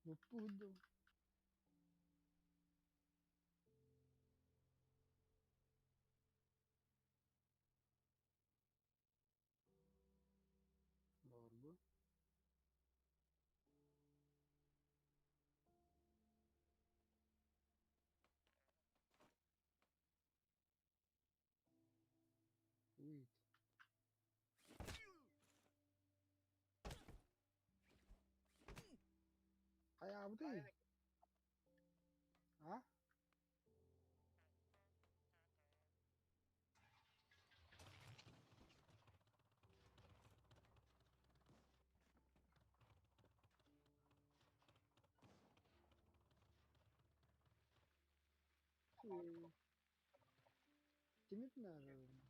Луттуу сылдьабын. Баҕарбын. Уит. Хайаабытый? А? Тимир наада.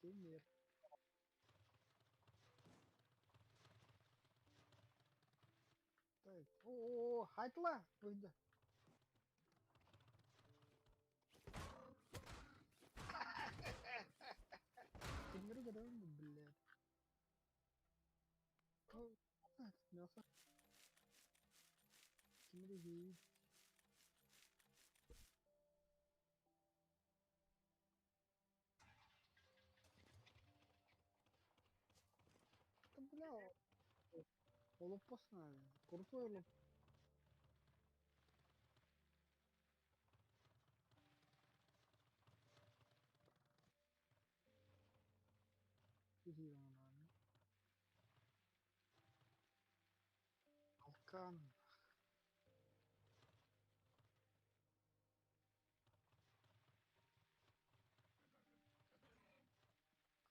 Тимир. Так. О, хайтла. Выйди. Тимир көрөм, блядь. Мясо. Тимир иһии. Да, бля, олоппос надо. Крутой олоп. Киһи надо. Алкан.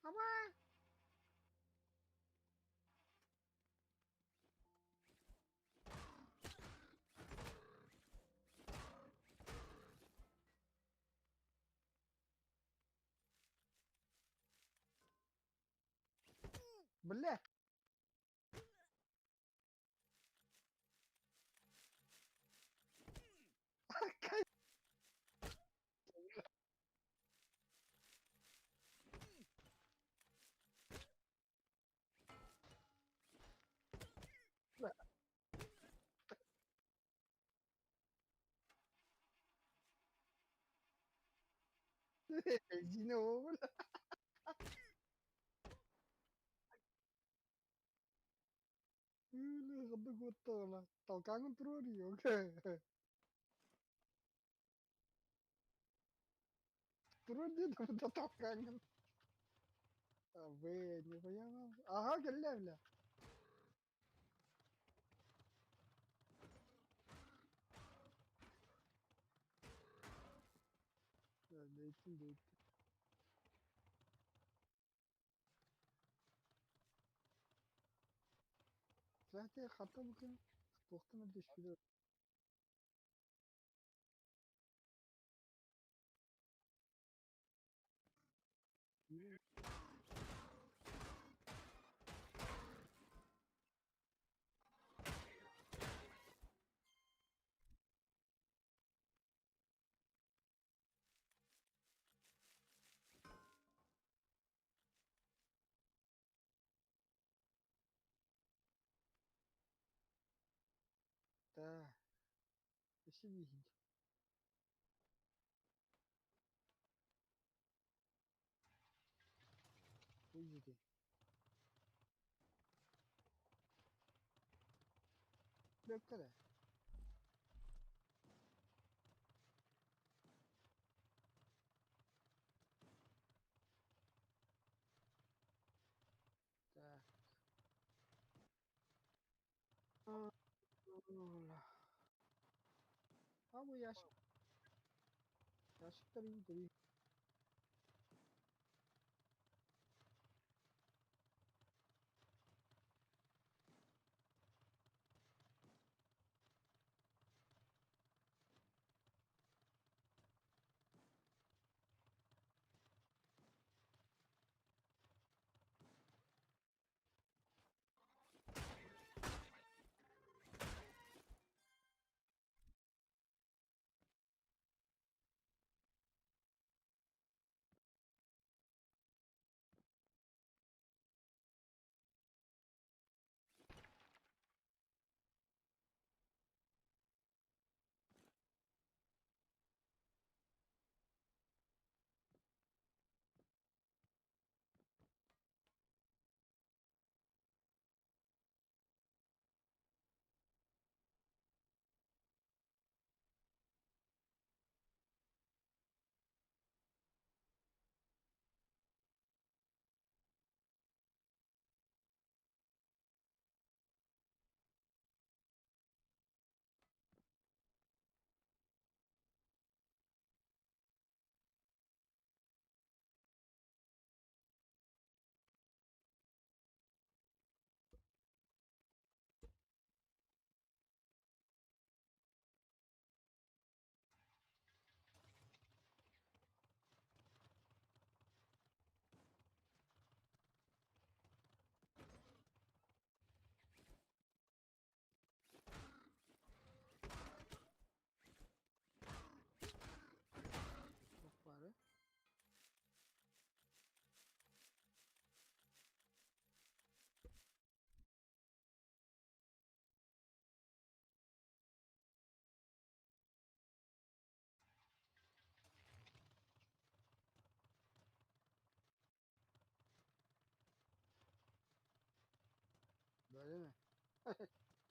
Аба! Бля! Бензине ол. Толкаҥын туруоруйуо. Туруор диэн да толкаҥын. Вы не понял. Ага, кэллэ бля. Дэйтин дэйтин. Кстати, хата букин туохтан эрдэ Да. Өссө бииһин. Уйди. Бөккө Так. А бу ящик. Ящиктар иһин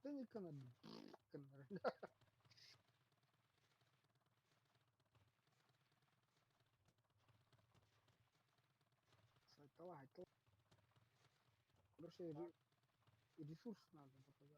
Тэникканар гыннар. Сайтала айтал. Короче, ресурс надо дофига.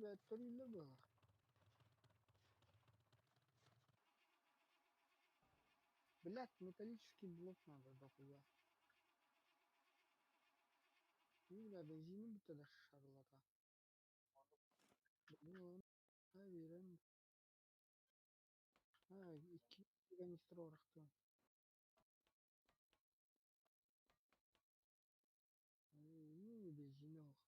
Бэт төрүүллэр буолар. Блядь, металлический блок надо дохуя. Ну, бля, бензини бүттэ да шарлата. Ну, биэрэн. Икки канистра орахтыам. Ну, бензини ох.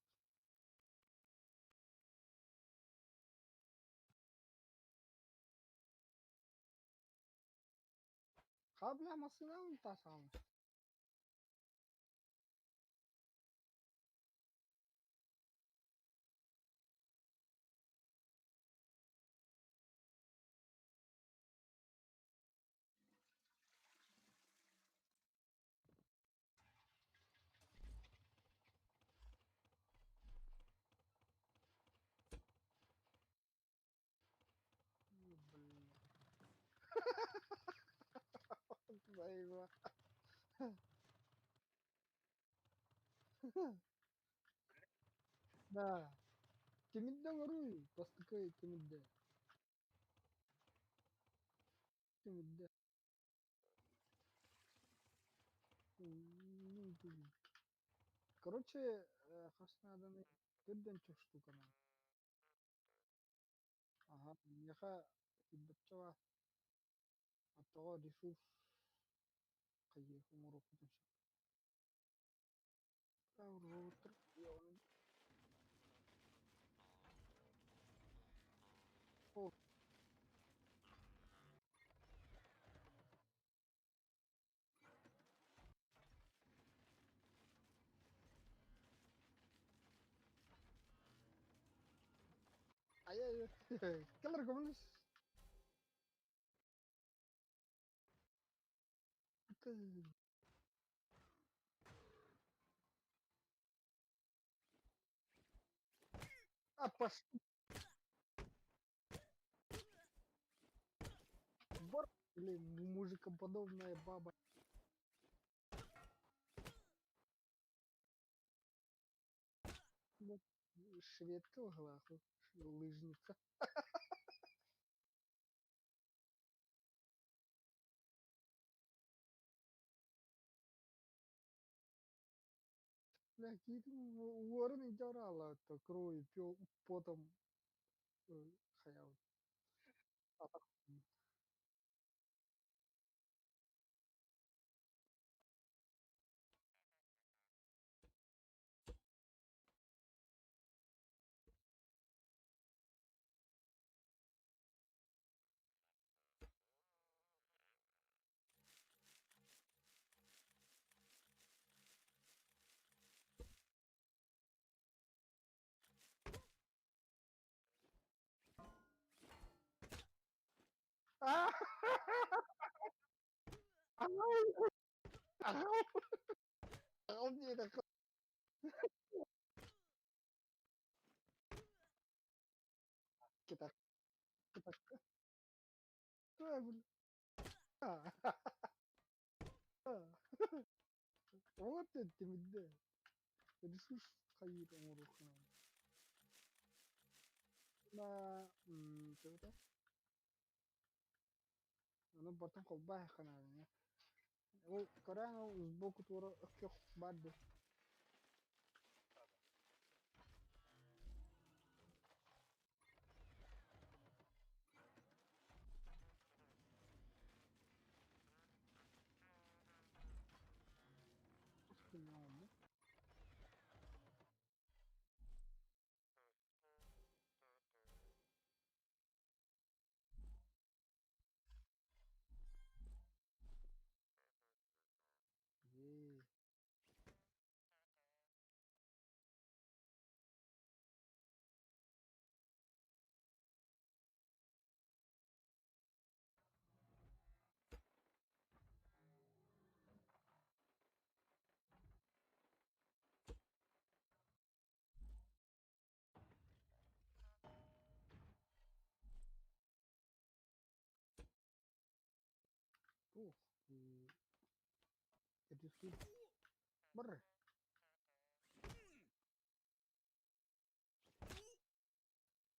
Ха, бля, массыына унтаасаҕын. Ну, бля. Заебал. Да. Тимирден оруй, бастакы тимирде. Тимирде. Ну, блин. Короче, хас нааданы төрдөн чох штука надо. Ага, миэхэ сүүрбэччэ Оттоҕо ресурс хайыы оҥоруохпутун сөп. Роботтар О, ай, кэлэр көмөлөс. А, пош... Бор или мужикоподобная баба. Шведка в глазу, лыжница. Бля, какие-то уорны дёрала, то кровью, потом хаял. А! Вот это ресурс хайыр оҥоруоххун На тугута ону бартан холбаа ханаадана. Ол көрөөн ол сбоку туора өккөх баар дуо? Рисуй. Бар.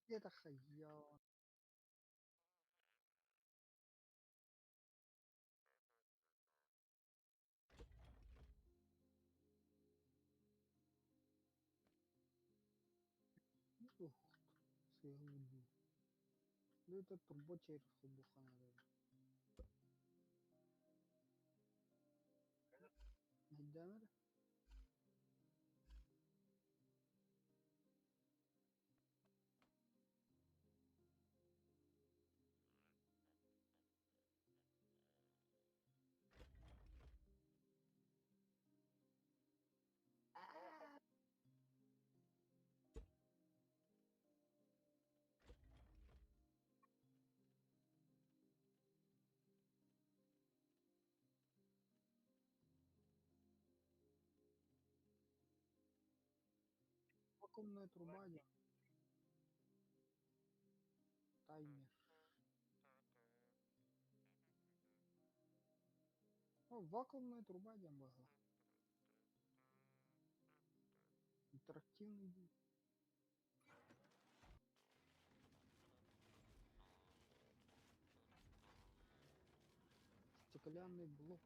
Это хайа. Ух, сыһыы. Ну это турбо через холбуха надо. Найдем. Вакуумная труба диэн. Таймер. О, вакуумная труба диэн буолла. Интерактивный дии. Стеклянный блок.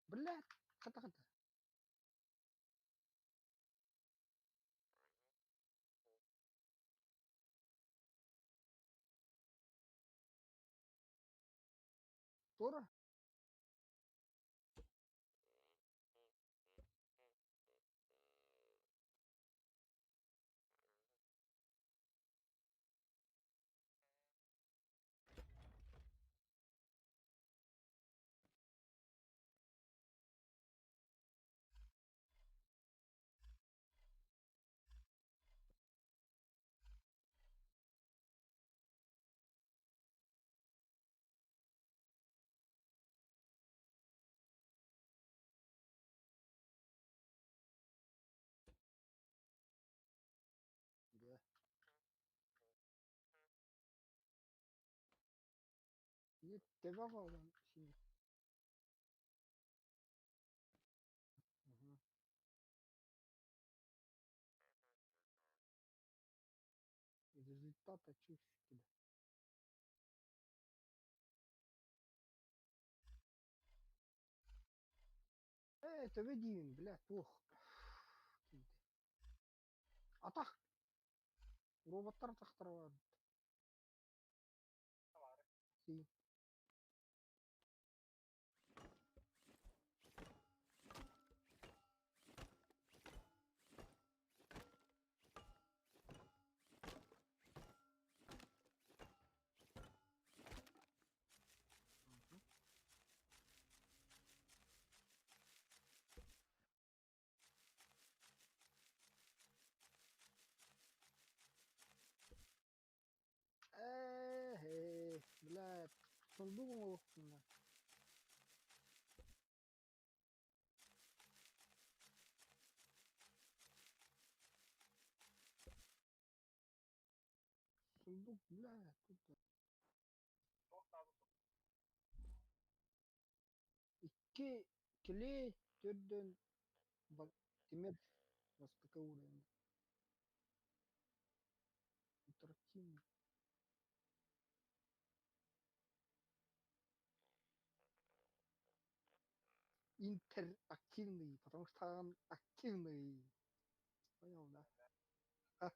Блядь, хата-хата. Тора? Да. Не тебя волан синий. Ага. И результата чушь тебя. Это ведин, блядь, ох. Киди. Атах! Роботтар тахтарвар. Си. Мгм. Э, блядь, сундук оҥоруохпун. Сундук, блядь, тут. Икки клей төрдөн тимир бастакы уровень. Интерактивный. Интерактивный, потому что он активный. Понял, да?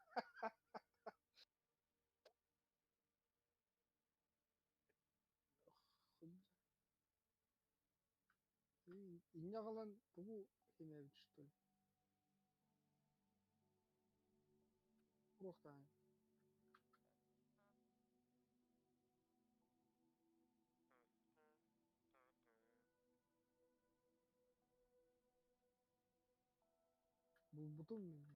Инньэ аҕалан тугу симэбит что ли? Туруохтааҕый? Булбутум мин.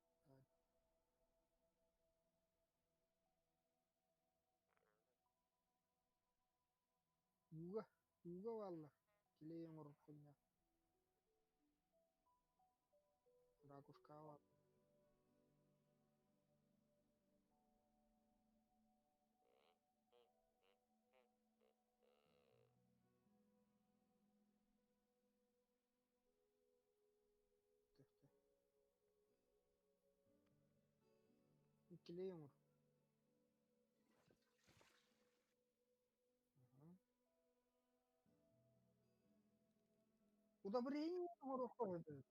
Ууга, ууга бааллар. Килиэй оҥорор хуйня. Ракушкаҕа баар. Килиэй оҥор. Удобрение оҥоруохха сөп.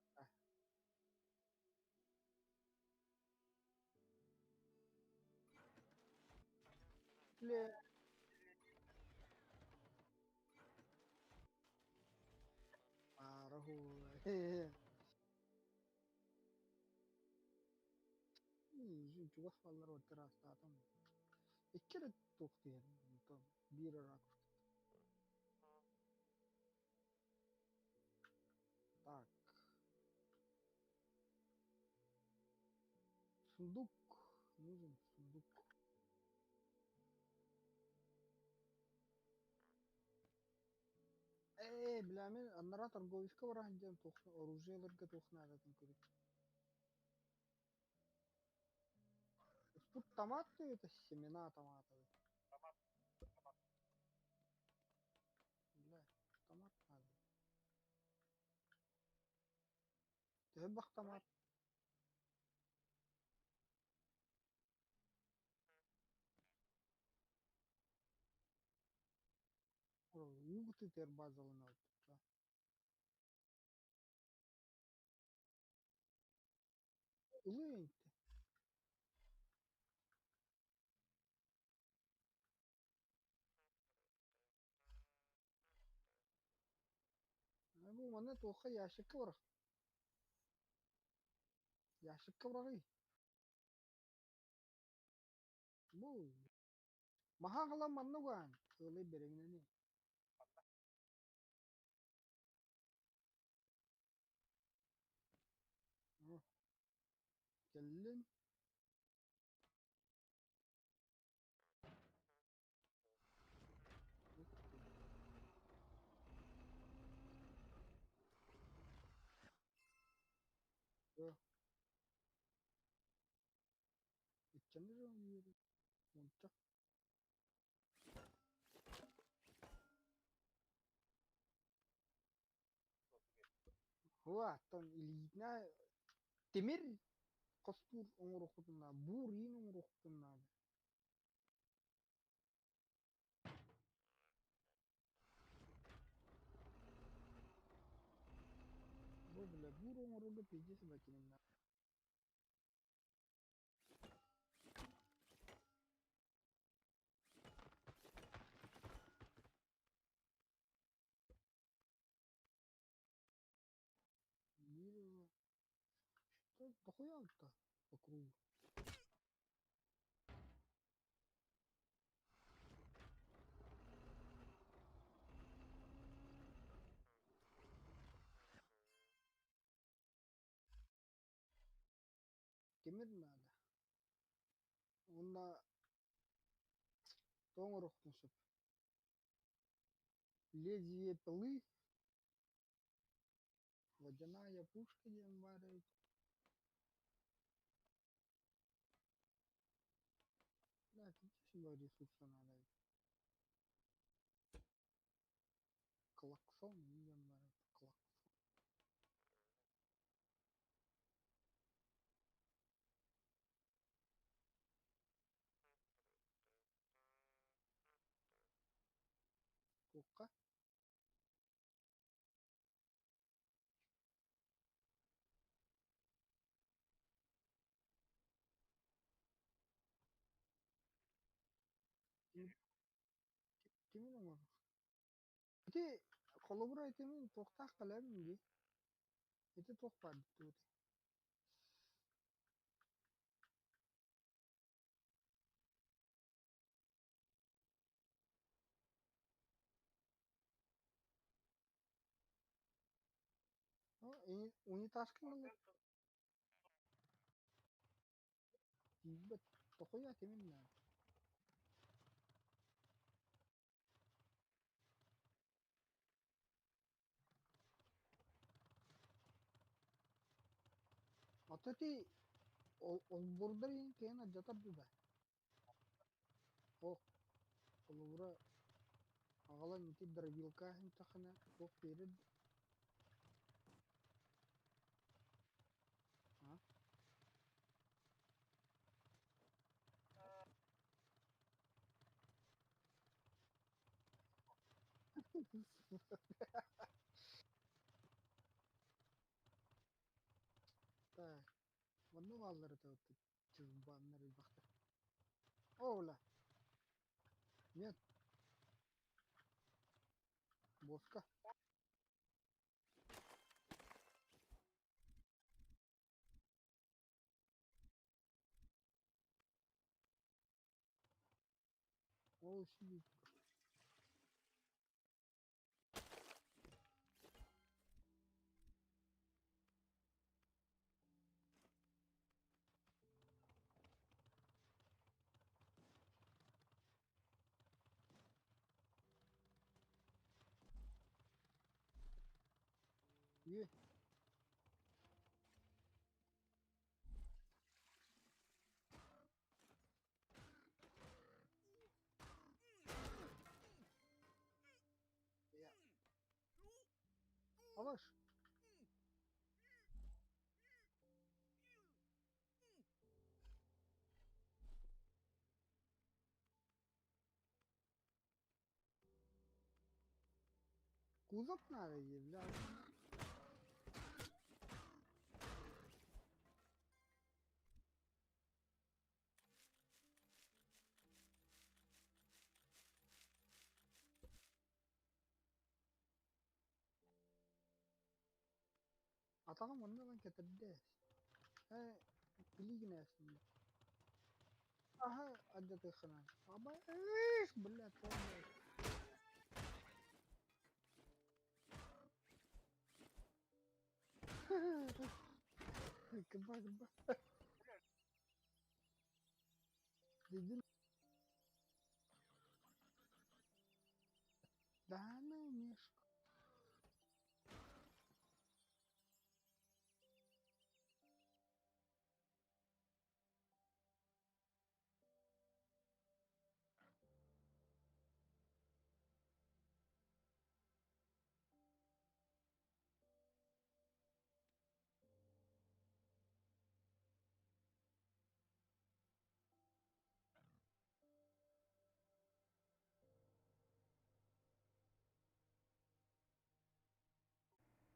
Бля, чугас бааллар ыраастаатым. Икки эрэ туох диэн, онтон биир ракушка. Так. Сундук. Нужен сундук. Ээ, бля, мин анараа торговецка бара сылдьан туох оружиеларга туох наадатын көрү. Тут томаты это семена томатовые. Томат, томат. Бля, томат надо. Төһө бах томат? Уу тытар базаланар. Ылыы инте. Бу манна туохха ящикка барах. Ящикка бараҕый. Бу маһа аҕалан манна угаан. Ыалай бэрэҥнэни. Манна. Кэллин. Иччэнэр уонча. Хуа, оттон илиитинэ тимир хостуур оҥоруохпутун наада, буур иин оҥоруохпутун наада. Бу бля буур оҥорорго пиздец бакинна. Биир дохуя алта по кругу. Тимир наада. Уонна тоҥ оҥоруохпун сөп. Лезвие пилы, водяная пушка диэн баар эбит. Да, пиздец ресурса надо эбит. Клаксон диэн баар эбит, клаксон. Туохха? Кимин оҥорор? Ити холобура ити мин туохтаах кэлэбин дии. Ити туох баар дии Унитазка тиийбэт тохуйа тимин наада. Ото ити олбуордар иһин киһин алдьатар да Ох, холобура, аҕалан ити дробилка иһиттэххинэ туох биэрэр А? Так, манна бааллар этэ чурбааннар элбэхтэр. О, бля. Нет. Боска. Ол сидит. Үө. Алаш. Кузов надо ей, бля. Атаҕым онно ылан кэтэрдэ ээ илиигин ээстим Аһа алдьатыаххына Аба ээх блядь Кырба кырба Дидин Даана